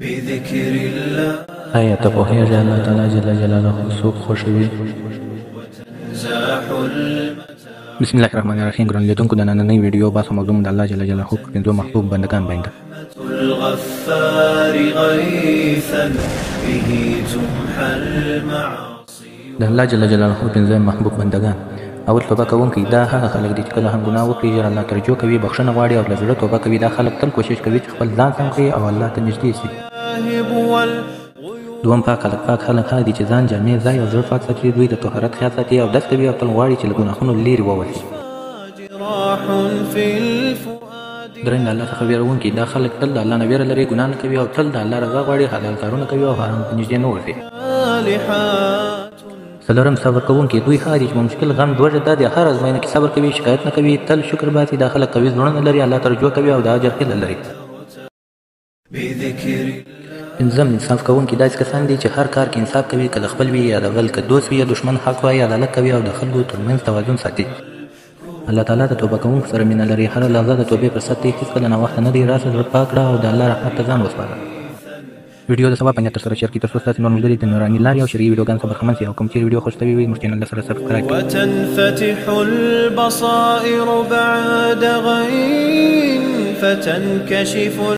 بذکر الله. آیا ته پوهېږې الله تعالی جل جلاله څوک خوښوي؟ وتنزاح المتاع. بسم الله الرحمن الرحیم. ګران لیدونکو، د نننۍ ویډیو بحث او موضوع د الله جل جلاله په پنځو محبوب بندګان باندې. الغفار غيثا به تمحى المعاصي. د الله جل جلاله پنځه محبوب بندګان. اول، توبه کوونکی. دا هغه خلک دي چې کله هم ګناه وکړي، ژر الله ته رجوع کوي، بخښنه غواړي او له زړه توبه کوي. دا خلک تل کوشش کوي چې خپل ځان سم کړي او الله ته نږدې شي. دوم، پاک خلک. پاک خلک هغه دي چې ځان، جامې، ځای او زړه پاک ساتي. دوی د طهارت خیال ساتي او دس کوي او تل غواړي چې له ګناهونو لیرې واوسي. دریم، د الله څخه ویرونکي. دا خلک تل د الله نه ویره لري، ګناه نه کوي او تل د الله رضا غواړي، حلال کارونه کوي او حرام ته نږدې نه ورځي. څلورم، صبر کوونکي. دوی هغه دي چې په مشکل، غم، لوږه، درد یا هر ازموینه کې صبر کوي، شکایت نه کوي، تل شکر باسي. دا خلک قوي زړونه لري، الله ته رجوع کوي او د اجر هیله لري. پنځم، انصاف کوونکي. داسې کسان دي چې هر کار کې انصاف کوي، که د خپل وي یا د بل، که دوست وي یا دښمن، حق وایي، عدالت کوي او د خلکو ترمنځ توازن ساتي. الله تعالی د توبه کوونکو سره مینه لري. هره لحظه د توبې فرصت دی، هیڅکله ناوخته نه دی. راسه، زړه پاک کړه او د الله رحمت ته ځان وسپاره. ویډیو د ثواب په نیت ترسره شیر کړئ، ترڅو ستاسو نور ملګري د نوراني لارې او شرعي ویډیوګانو څخه برخمن شي. او کوم چې ویډیو خوښ شوی وي، موږ چینل سره سبسکرایب کړئ. وتنفتح البصائر بعد غين فتنكشف.